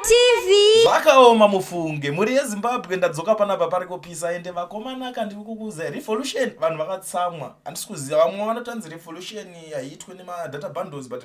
TV. Zvakaoma mufunge mhuri yeZimbabwe, ndadzoka panapa pari kupisa. Ende vakomana, ndiri kukuudza, revolution, vanhu vakatsamwa. Handisi kuziva, vamwe vanotanzi revolution haiitwe nemadata bundles, but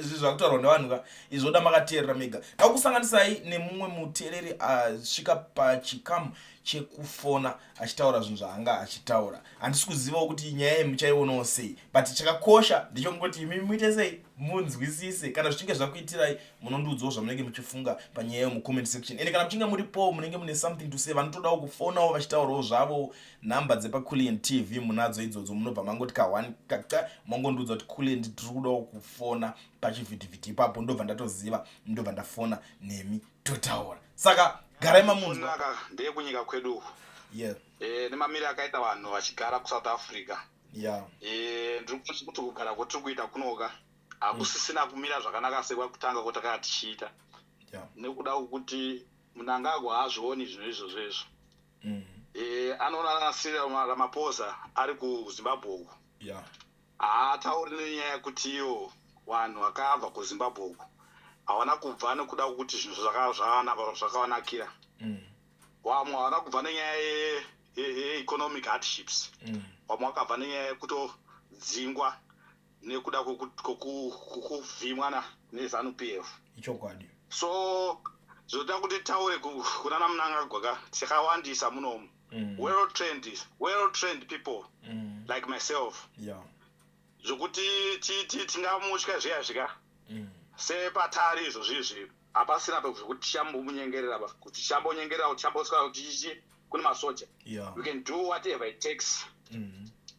izvi zvakutaurwa nevanhu ka, izvoda makateerera mega. Ndakusanganisai nemumwe muteereri asvika pachikamu chekufona achitaura zvinhu zvaanga achitaura. Handisi kuzivawo kuti nyaya iyi muchaionawo sei, but chakakosha ndechokungoti imi muite sei, munzwisise. Kana zvichinge zvakuitirai, munondiudzawo zvamunenge muchifunga panyaya iyo mucomment section. Ende kana muchinge muripo, munenge mune something to say, vanotodawo kufonawo vachitaurawo zvavo, nhamba dzepaCulian TV munadzo idzodzo. Munobva mangoti ka1 kaka, mongondiudza kuti, "Culian, tiri kudawo kufona pachivhitivhiti ipapo." Ndobva ndatoziva, ndobva ndafona nemi, totaura. Saka garai mamunzwa. Naka ndeyekunyika kwedu uku. Nemamiriro akaita vanhu vachigara kuSouth Africa, ndiri kuti kugara kwatiri kuita kunoka hakusisina kumira zvakanaka sekwakutanga kwatakanga tichiita, nekuda kwekuti Mnangagwa haazvioni zvinhu izvozvo izvo. Anoona naCyril Ramaphosa ari kuZimbabwe uku, haatauri nenyaya yekuti iyo vanhu vakabva kuZimbabwe uku havana kubva nekuda kwekuti zvinhu zvakavanakira. Vamwe havana kubva nenyaya yeeconomic hardships. Vamwe vakabva nenyaya yekutodzingwa nekuda kwekuvhimwa neZANU PF. Ichokwadi. So zvoda kuti taure kunana Mnangagwa ka, takawandisa munomu, well trained people like myself, zvokuti tingamutya zviya zvika sepatari izvozvo izvi. Hapasina pezvokuti tichambomunyengerera ba, kuti tichambonyengerera, kuti tichamboswera kuti chichi kune masoja. We can do whatever it takes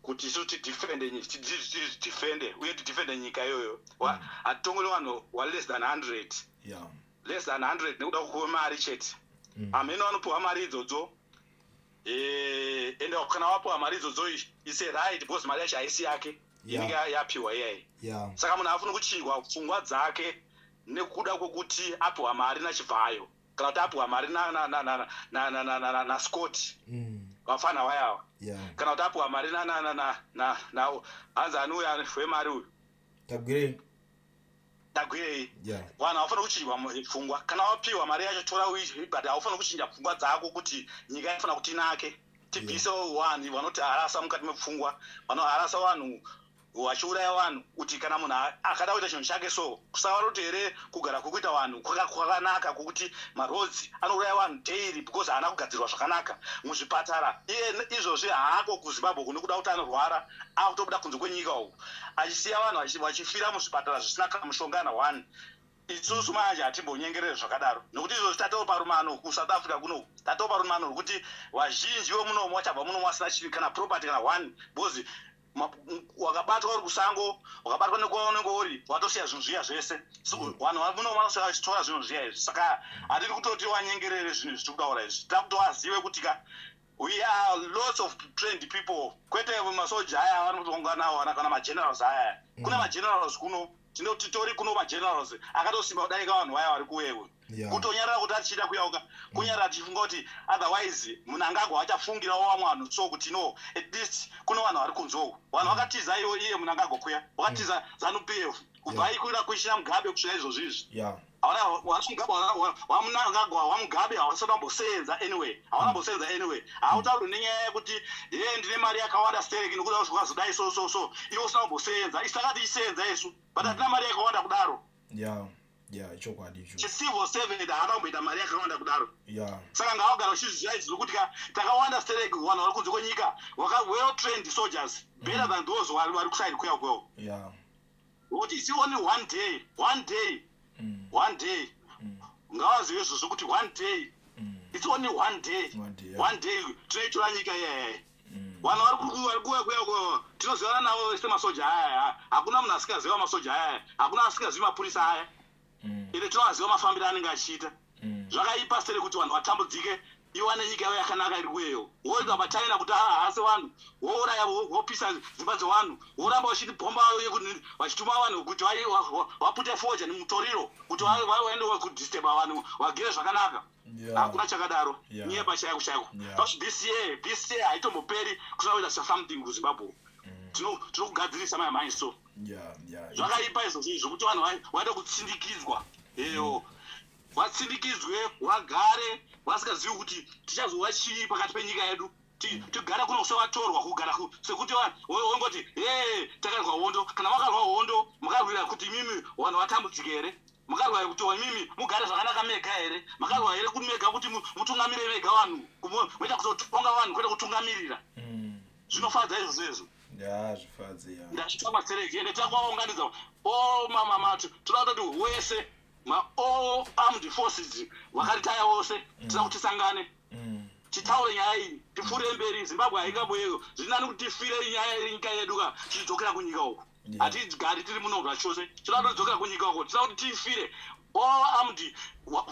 kuti isu tidefende tidefende uye tidefende nyika iyoyo. Hatitongori vanhu wa less than 100, less than 100 nekuda kwemari chete. Hamene vanopiwa mari idzodzo. Ende kana wapiwa mari idzodzo, is a right, because mari yacho haisi yake, inenge yapiwa iyayi. Saka munhu haafuni kuchinjwa pfungwa dzake nekuda kwekuti apiwa mari naChivhayo, kana kuti apiwa mari naScott, vafana vayawa, kana kuti apiwa mari hanzi ani uyu wemari uyu? Tagwirei. Tagwirei. Vanhu havafaniri kuchinjwa pfungwa. Kana wapiwa mari yacho, tora, but haufaniri kuchinja pfungwa dzako kuti nyika inofanira kuti inake. Tibvise vanhu vanoti harasa mukati mepfungwa, vanoharasa vanhu, vachiuraya vanhu, kuti kana munhu akada kuita chinhu chake, so kusava kuti here kugara kwekuita vanhu kwakanaka, kwokuti maroads anouraya vanhu daily because haana kugadzirwa zvakanaka. Muzvipatara, iye izvozvi haako kuZimbabwe kune kuda kuti anorwara, akutobuda kunze kwenyika uku, achisiya vanhu vachifira muzvipatara zvisina kana mushonga kana one. Isusu manje hatimbonyengereri zvakadaro, nekuti izvozvi tatoo parumano kuSouth Africa kunoku, tatoo parumano rwekuti vazhinji vemunomu vachabva munomu vasina chinhu, kana property kana one, because wakabatwa uri kusango, wakabatwa nekwaunenge uri, watosiya zvinhu zviya zvese. So vanhu vamunomu vanosvika vachitora zvinhu zviya izvi. Saka hatidi kutoti wanyengerere zvinhu zvitiri kutaura izvi. Tida kuti wazive kuti ka, we are lots of trained people, kwete masoja aya avanotonga nawo kana magenerals aya. Kune magenerals kuno, titori kuno magenerals akatosimba kudarika vanhu vaya vari kuwewe. Kutonyarara kuti achiita kuyauka, kunyarara tichifunga kuti otherwise Mnangagwa achafungirawo vamwe vanhu, so kuti no, at least kune vanhu vari kunze uku, vanhu vakatiza iwo iye Mnangagwa kuya, wakatiza ZANU PF kubva ikwira kuchina Mugabe kusvika izvozvi izvi. Wamnangagwa, waMugabe havasati vambosenza anyway, havana kumbosenza anyway. Hautauri nenyaya yekuti ye ndine mari yakawanda stereki nokuda kuti ukazodai so so so, iwe usina kumbosenza. Isu takati isenza isu, but hatina mari yakawanda kudaro. Yeah, ichokwadi icho. Chicivil servant haana kumboita mari yakawanda kudaro. Saka ngavagara uchizviziva izvi, nokuti ka takawanda stereki, vanhu vari kunze kwenyika waka well trained soldiers, better than those vari kuside kuya kwewo. Kuti it's only one day, one day, one day. Ngavazive izvozvo kuti one day, it's only one day. One day, yeah. One day tinoitora nyika iyayaya. Vanhu vari kuuya kuya tinozivana navo semasoja aya. Hakuna munhu asingaziva masoja aya, hakuna asingazivi mapurisa aya. Ende tinovaziva mafambiro anenge achiita. Zvakaipa sere kuti vanhu vatambudzike, iwane nyika yavo yakanaka iri kuyeyo, woita machina kuti ahase vanhu, wouraya, wopisa dzimba dzevanhu, woramba uchitibhomba, vachituma vanhu kuti vapute foja nemutoriro kuti vaende kudisturba vanhu vagere zvakanaka. Hakuna chakadaro. Nyepa chaiko chaiko. This year haitomboperi kusina kuita something kuZimbabwe. Tinokugadzirisa mai mhai so. Zvakaipa izvozvo, zvokuti vanhu vaita kutsindikidzwa eyo. Vatsindikidzwe, vagare vasingazivi kuti tichazova chii pakati penyika yedu. Tigare kuno sevatorwa, kugara sekuti wongoti he, takarwa hondo. Kana makarwa hondo, makarwira kuti imimi vanhu vatambudzike here? Makarwa kuti imimi mugare zvakanaka mega here? Makarwa here kuti mega kuti mutungamire mega vanhu, moita kutotonga vanhu kwete kutungamirira? Zvinofadza izvozvo izvo? Ya, zvifadze, ya. Ndachitama stereki, ende takuvaunganidza all mamamatu. Toda kutoti wese ma-all armed forces vakaritaya vose, tinoda kuti tisangane, titaure nyaya iyi, tipfuurire mberi. Zimbabwe haingaboyeyo. Zviri nani kuti tifire nyaya yenyika yedu ka tichidzokera kunyika uku. Hatigari tiri muno zvachose. Toda kutodzokera kunyika uko. Tinoda kuti tifire. All armed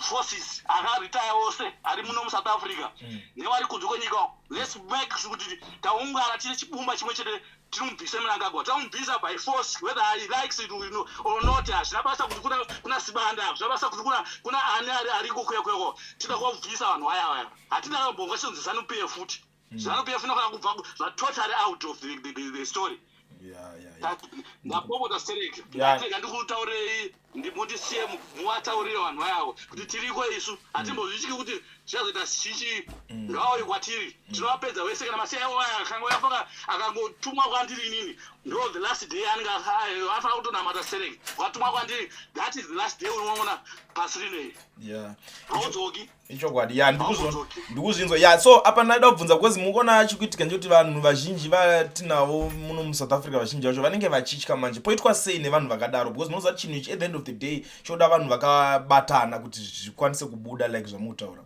forces akaritaya vose ari muno muSouth Africa nevari kunze kwenyika uko, let's make sure kuti taungana tine chibumba chimwe chete. Tinomubvisa Mnangagwa, tinomubvisa by force, whether he likes it or not. Hazvina basa kuti kuna Sibanda, hazvina basa kuti kuna ani ari ariko kuya kuyako. Tinoda kuvabvisa vanhu vaya vaya. Hatina kambonga chinonzi ZANU PF futi. ZANU PF inofanira kubva zvatotally out of the story. Ndapopota stereki. Ndatega ndikutaurei, ndimutisiye muvataurire vanhu vayavo kuti tiriko isu. Hatimbozvityi kuti zvichazoita chichi. Ngavauye kwatiri, tinovapedza vese. Kana maCIO aya akanga akangotumwa kwandiri inini, ndo the last day anenge anofanira kutonamata stereki. Ukatumwa kwandiri, that is the last day unoona pasi rinei. Haudzoki. Ichokwadi, ya. Ndikuzvinzwa, ya. So apa ndaida kubvunza because mukuona chikuitika ndechekuti vanhu vazhinji vatinavo muno muSouth Africa, vazhinji vacho vanenge vachitya. Manje poitwa sei nevanhu vakadaro? Because munoziva chinhu ichi, at the end of the day, choda vanhu vakabatana kuti zvikwanise kubuda like zvamukutaura.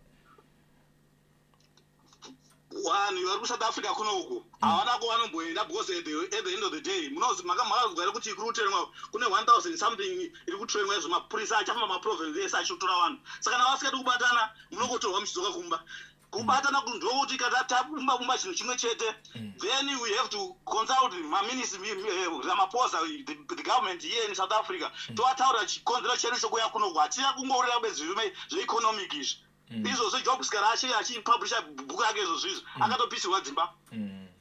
Vanhu vari kuSouth Africa kuno uku havana kuvanomboenda because at the end of the day, munozi makazwa here kuti kuri kutrainwa, kune 1000 something iri kutrainwa izvo, mapurisa achafamba maprovince ese achitora vanhu. Saka kana vasikadi kubatana, munongotorwa muchidzoka kumba. Kubatana ndokuti kana tabumba bumba chinhu chimwe chete, then we have to consult maministry, Ramaphosa, the government here in South Africa. Tovataura chikonzero chedu chokuya kunoku. Hatina kungourira bedzi zveeconomic izvi. Izvozvo Job Sikhala achipublisha bhuku rake izvozvo izvo, akatopisirwa dzimba.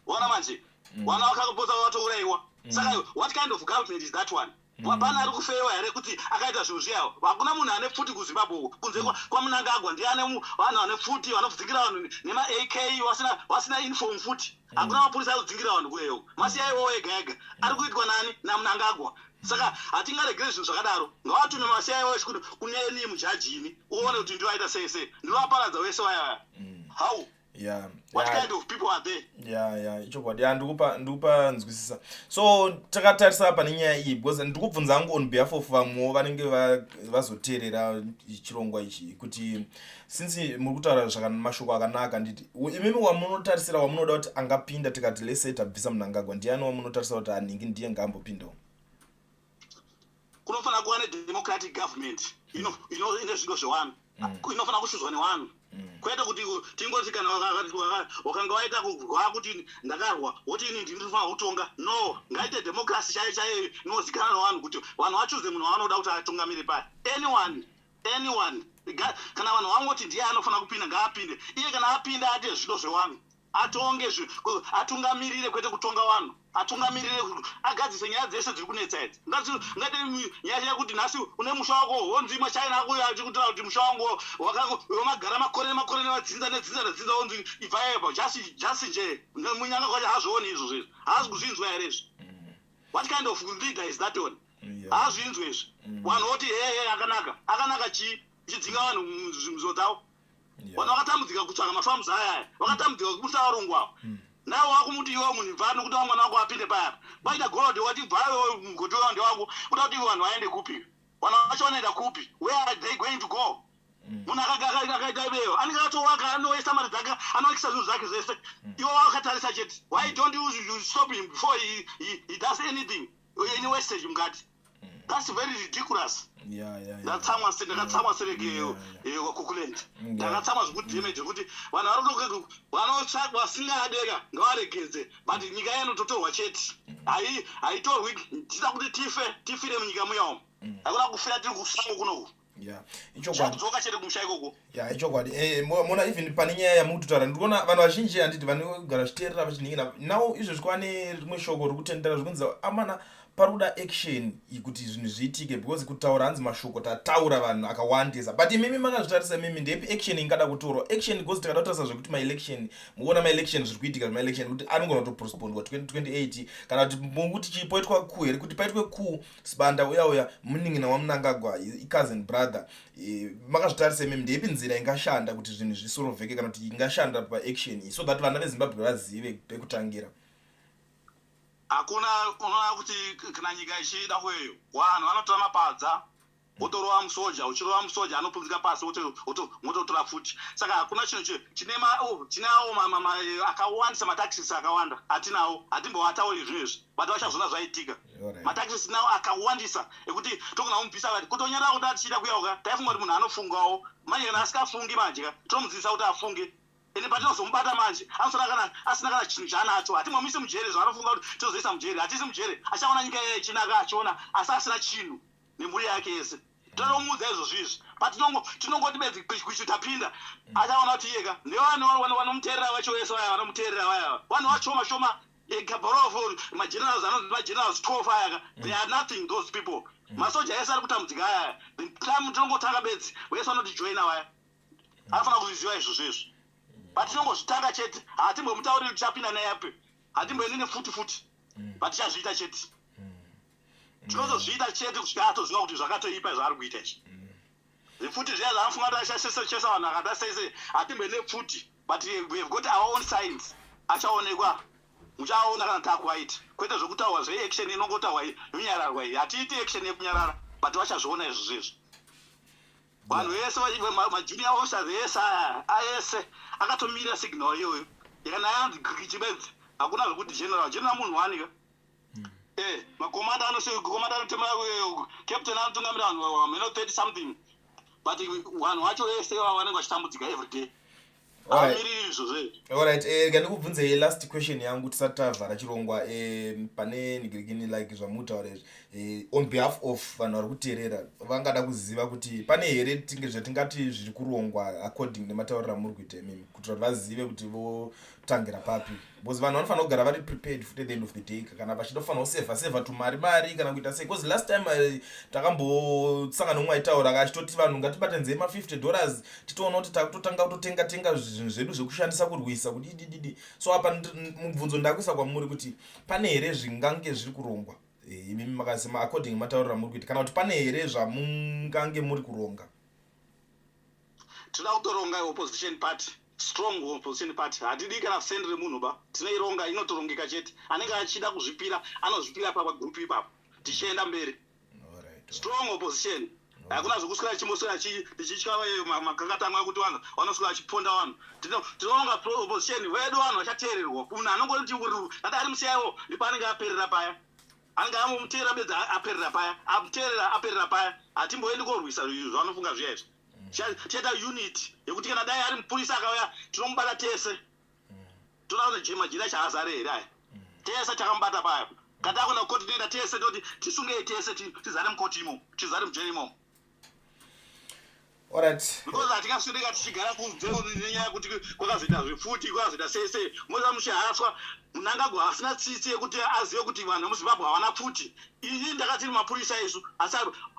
Waona manje, vana vakapotsa vatourayiwa. Saka what kind of government is that one? Pane ari kufewa here kuti akaita zvinhu zviyawo? Hakuna munhu ane pfuti kuZimbabwe uko kunze kwaMnangagwa. Ndiane vanhu vane pfuti vanodzingira vanhu nemaAK vasina uniform futi. Hakuna mapurisa ari kudzingira vanhu kueyo. MaCIO ega ega ari kuitwa nani? NaMnangagwa. Saka hatingaregeri zvinhu zvakadaro. Ngavatume maCIO echikuti kuneni mujaji ini uone kuti ndinoaita sei sei, ndinovaparadza wese vaya vaya. How? What kind of people are they? Ya, ichokwadi. Ya, ndikupa nzwisisa. So takatarisa pane nyaya iyi, because ndiri kubvunza hangu on behalf of vamwewo vanenge vazoteerera chirongwa ichi, kuti since muri kutaura mashoko akanaka, nditi imimi wamunotarisira, wamunoda kuti angapinda, tikati lese tabvisa Mnangagwa, ndiani wamunotarisira kuti anhingi ndiye ngaambopindawo? Kunofanira kuva nedemocratic government ine zvido zvevanhu, inofanira kuchuzwa nevanhu, kwete kuti tingoti kana wakanga waita kurwa kuti ndakarwa, woti ini ndinofanira kutonga. No, ngaite democracy chaiyo chaiyo inozikanwa nevanhu, kuti vanhu vachuze munhu wavanoda kuti atungamire paya. Anyone, anyone. Kana vanhu vangoti ndiye anofanira kupinda, ngaapinde iye. Kana apinda, ate zvido zvevanhu, atonge, atungamirire, kwete kutonga vanhu. Atungamirire, agadzise nyaya dzese dziri kunetsa idzi. Ngati nyaya yekuti nhasi une musha wako, honzi maChina akuuya achikutaura kuti musha wangu wamagara makore nemakore nevadzinza nedzinza nedzinza, honzi ibvaepo. Just nje munyanga kwacho haazvioni izvozvo izvi? Haazi kuzvinzwa here izvi? What kind of leader is that one? Haazvinzwe izvi? Vanhu voti hehe, akanaka, akanaka chii, uchidzinga vanhu munzvimbo dzavo? Vanhu vakatambudzika kutsvaka mafarms aya aya, vakatambudzika kubusa varungu avo. Nawo wakumuti iwe munhu bva nokuti wamwana wako apinde paya paita gold, wati bva mugodhi wewa ndewako. Kuda kuti vanhu vaende kupi? Vanhu vacho vanoenda kupi? Where are they going to go? Munhu akaita iveyo anenge akatowaka, anoisa mari dzake, anoakisa zvinhu zvake zvese, iwe wakatarisa chete. Why don't you stop him before he does anything in wastage mukati? That's very ridiculous. Ndatsamwa, ndakatsamwa sereke kukuland. Ndakatsamwa zvekudamage zvekuti vanhu varikuti vasingadeka ngavaregedze, but nyika yanototorwa chete. Haitorwi. Tida kuti tife, tifire munyika muya umu. Hakuna kufira tiri kusango kunoku. Ya, ichokwadi. Chakudzoka chete kumusha ikoko. Ya, ichokwadi. Mona, even pane nyaya yamuri kutaura, ndikuona vanhu vazhinji, handiti, vanogara vachiteerera vachinhingira nawo izvezvi. Kwane rimwe shoko riri kutendera zvekunzi amana. Pari kuda action kuti zvinhu zviitike, because kutaura, hanzi mashoko tataura vanhu akawandisa, but imimi makazvitarisa imimi, ndepi action ingada kutorwa? Action, because tikada kutarisa zvekuti maelection, mukuona maelection zviri kuitika zvemaelection, kuti anogona kutopostpondwa 2028, kana kuti mukuti chipoitwa coup here? Kuti paitwe coup, Sibanda uya uya munin'ina waMunangagwa, icousin brother. Makazvitarisa imimi, ndeipi nzira ingashanda kuti zvinhu zvisorovheke, kana kuti ingashanda paaction iyi, so that vana veZimbabwe vazive pekutangira? Hakuna. Unoona kuti kana nyika ichida kueyo, vanhu vanotora mapadza, wotorova musoja. Uchirova musoja, anopunzika pasi, wototora futi. Saka hakuna chinhu tinawo akawandisa, matactics akawanda atinawo. Hatimbovatauri zvinhu izvi, but vachazviona zvaitika. Matactics tinawo akawandisa ekuti togona kumubvisa vati kutonyarara kuti tichida kuyauka. Taifunga kuti munhu anofungawo. Manje kana asikafungi manje ka, tinomudzidzisa kuti afunge. Ende patinozomubata manje, anosara kana asina kana chinhu chaanacho. Hatimbomuisi mujeri zvaanofunga kuti tinozoisa mujeri. Hatisi mujeri. Achaona nyika iye ichinaka, achiona, asi asina chinhu nemhuri yake yese. Tonomuudza izvozvo izvi. Patinongoti bedzi kwichu tapinda, achaona kuti iyeka nevanhu vanomuteerera vacho vese vaya, vanomuteerera vaya, vanhu vashoma shoma, couple of magenerals anonzi magenerals 12 ayaka, they are nothing, those people. Masoja ese ari kutambudzika ayaya, the time tinongotanga bedzi, vese vanotijoina vaya. Anofanira kuzviziva izvozvo izvo. Patinongozvitanga chete, hatimbomutauriri tichapinda neyapi, hatimboendi nefuti futi, but tichazviita chete. Tinozozviita chete kusvika atoziva kuti zvakatoipa zvaari kuita izvi. Zvipfuti zviya zvaanofunga kuti achachesa vanhu akada sei sei, hatimboendi nepfuti, but we have got our own signs. Achaonekwa, muchaona kana takuvaita, kwete zvokutaurwa zveaction inongotaurwa yonyararwa iyi. Hatiiti action yekunyarara, but vachazviona izvozvo izvo. Vanhu vese, majunior officers ese aya aese akatomirira signal iyoyo. Kana yanzi gichibedzi, hakuna zvekuti general, general munhu wanika. Makomanda commander anotema, captain anotungamira vanhu vameno 30 something, but vanhu vacho vese ivavo vanenge vachitambudzika every day. Amiriri izvozvo izvi. Alright, ngandikubvunzei last question yangu tisati tavhara chirongwa. Pane nigirikini, like zvamutaura izvi, on behalf of vanhu vari kuteerera, vangada kuziva kuti pane here tinge zvatingati zviri kurongwa according nematauriro amuri kuita imimi, kuitira kuti vazive kuti votangira papi, because vanhu vanofanira kugara vari prepared futi at the end of the day, kana vachidofanira kusevha sevha tumari mari kana kuita sei. Because last time takambosangana nomwe aitaura achitoti vanhu ngatibatanizei ma$50, titoona kuti takutotanga kutotenga tenga zvinhu zvedu zvekushandisa kurwisa kudidididi. So apa mubvunzo ndakuisa kwamuri kuti pane here zvingange zviri kurongwa, imimi makasema according matauriro amuri kuita, kana kuti pane here zvamungange muri kuronga? Tinoda kutoronga opposition party, strong opposition party. Hatidi kana sendi remunhu ba. Tinoironga, inotorongeka chete. Anenge achida kuzvipira anozvipira pagroup ipapo, tichienda mberi. Strong opposition. Hakuna zvokuswera chimboswera tichitya makakatanwa ekuti vanhu vanoswera vachiponda vanhu. Tinoronga opposition vedu, vanhu vachateererwa. Munhu anongoti ati ari musiyaiwo, ndipo anenge aperera paya. Anenge amuteerera bedzi, aperera paya, amuteerera, aperera paya. Hatimboendi korwisa zvanofunga zviya izvi. Tichaita unit yekuti kana dai ari mupurisa akauya, tinomubata tese. Toda kuti majeri acho haazare here aya? Tese takamubata paya. Kana takuenda kukoti, tinoenda tese, toti tisungei tese, tizare mukoti imomo, tizare mujeri imomo. Because hatingaswedeka tichigara kunze nenyaya yekuti kwakazoita zvipfuti, kwakazoita sei sei. Moza muchiharaswa. Munangagwa asina tsitsi yekuti azive kuti vanhu vemuZimbabwe havana pfuti. Ini ndakatiri mapurisa isu, asi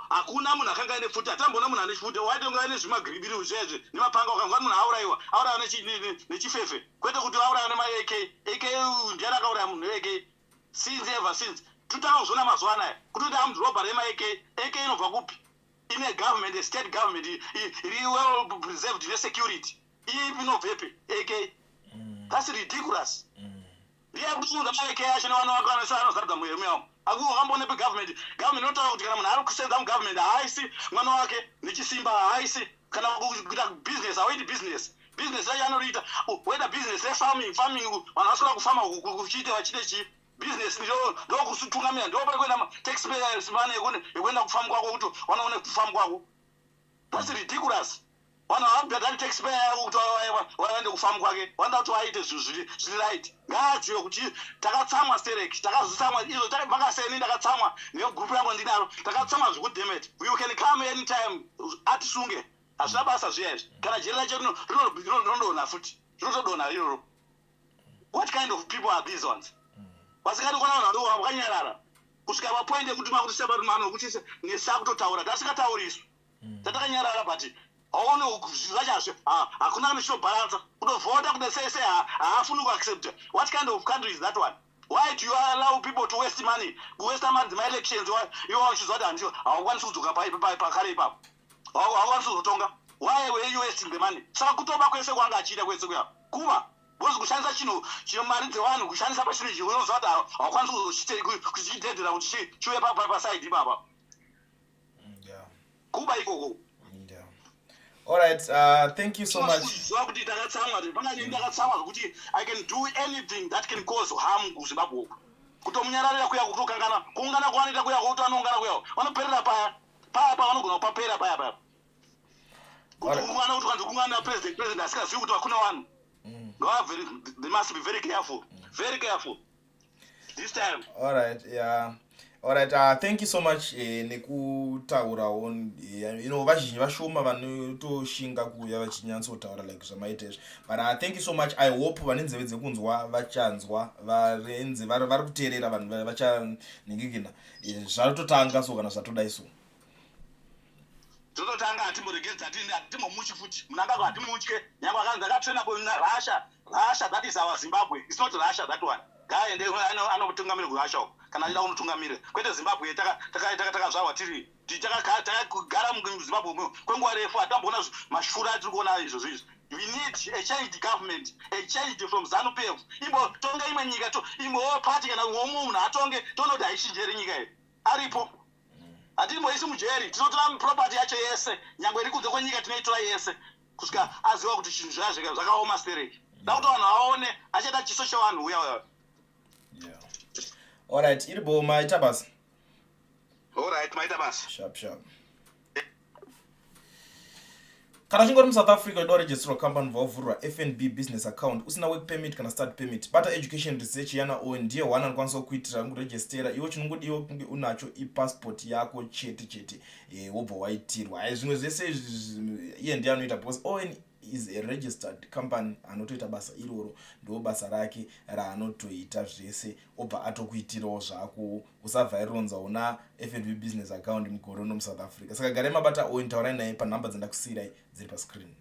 hakuna munhu akanga aine pfuti. Hatamboona munhu ane pfuti. Waitonga aine zvimagiribiri zvezvi nemapanga. Ukanzwa munhu aurayiwa, aurayiwa nechifefe, kwete kuti aurayiwa nema-AK. AK, ndiani akauraya munhu neAK since ever since? Totanga kuzviona mazuva anaya kuti kuti armed robbery ema-AK. AK inobva kupi? Ine government, state government iri well preserved nesecurity, iyi inobvepi AK? That's ridiculous. Ndiye kuunza maAK acho nevana vake vanoisa, anozadza muhemu yavo. Aku wakambonepi government? Government inotaura kuti kana munhu ari kusenza mugovernment, haaisi mwana wake nechisimba, haaisi kana kuita business. Hauiti business, business racho anoriita woita business refarming. Farming, vanhu vaswera kufama kuchiite vachiite chii? Business ndokusutungamira, ndo pari kuenda taxpayers money yekuenda kufamu kwako, kuti vanoone kufamu kwako. That's ridiculous. Vanhu havabhadhari taxpayer yako kuti vaende kufamu kwake. Vanoda kuti vaite zvinhu zviri right. Ngaazive kuti takatsamwa stereki, takazvitsamwa izvo. Makaseni ndakatsamwa negroup yangu ndinaro, takatsamwa zvekudemet. You can come anytime, atisunge, hazvina basa zviya izvi. Kana jeri racho rinodonha futi, rinotodonha iroro. What kind of people are these ones vasingadi kuona vanhu vakanyarara? Kusvika papoint yekuti makuti mano kuti nesa kutotaura, tasikatauri isu. Tatakanyarara, but hauone zvachazvo, hakuna kana chinobhalansa. Kutovhota kude sese, haafuni kuaccepta. What kind of country is that one? Why do you allow people to waste money, kuwaste mari dzemaelections, iwe uchiziva kuti handiyo, haukwanisi kudzoka pakare ipapo, haukwanisi kuzotonga? Why were you wasting the money? Saka kutoba kwese kwanga achiita kwese kuya kuba, because kushandisa chinhu chino mari dzevanhu, kushandisa pachinhu ichi, unoziva kuti haukwanisi kuchidhedhera kuti chiuye paside ipapa. Kuba ikoko. Yeah. All right. Thank you so much. Ziva kuti ndakatsamwa, pangani ndakatsamwa zvekuti I can do anything that can cause harm kuZimbabwe uku. Kutomunyararira kuya, kutokangana kuungana kwavanoita kuya, kuti vanoungana kuya, vanoperera paya paya pavanogona kupapera paya paya. Kuti kuungana, kuti kanzi kuungana president, president asikazivi kuti hakuna vanhu. They must be very careful, very careful this time. All right. Yeah. All right. Thank you so much nekutaurawo. Vazhinji vashoma vanotoshinga kuuya vachinyatsotaura like zvamaita izvi. But thank you so much. I hope vane nzeve dzekunzwa vachanzwa, varenze vari kuteerera, vanhu vachanhingikina. Zvatotanga so kana zvatodai so. Tototanga, hatimboregedzi, hatimbomuchi futi Mnangagwa, hatimutye. Nyange akanzi akatraina kuRussia, Russia, that is our Zimbabwe. It's not Russia, that one. Ngaaende anotungamira kuRussia uko kana achida kunotungamira, kwete Zimbabwe. Takazvarwa tiri, takagara muZimbabwe kwenguva refu, hatamboona mashura atiri kuona izvozvo izvi. We need a changed government, a changed from ZANU PF. Imbotonga imwe nyika, imwewo party kana umwe munhu atonge, toona kuti haichinjeri nyika iyi. Aripo, hatimboisi mujeri, tinotora property yacho yese, nyange iri kunze kwenyika, tinoitora yese kusvika aziva kuti zvinhu zvaya zvakaoma stereki. Da kuti vanhu vaone achaita chiso chevanhu uya uya. Yeah. Alright, iripo, maita basa. Alright, maita basa. Sharp sharp. Kana uchinge uri muSouth Africa, uida kuregisterwa company, vavhurwa FNB business account, usina work permit kana study permit, bata Education Research yana Owen. Ndiye one anokwanisa kukuitira kuregistera. Iwe chinongodiwa kunge unacho ipassport yako chete chete, wobva waitirwa. Hai, zvimwe zvese iye ndiye anoita, because Owen is a registered company anotoita basa iroro, ndo basa rake raanotoita zvese, obva atokuitirawo zvako. Usavhaironza una FNB business account mugore uno muSouth Africa. Saka garai mabata Owen, taurai naye panhamba dzandakusiyirai dziri pascreen.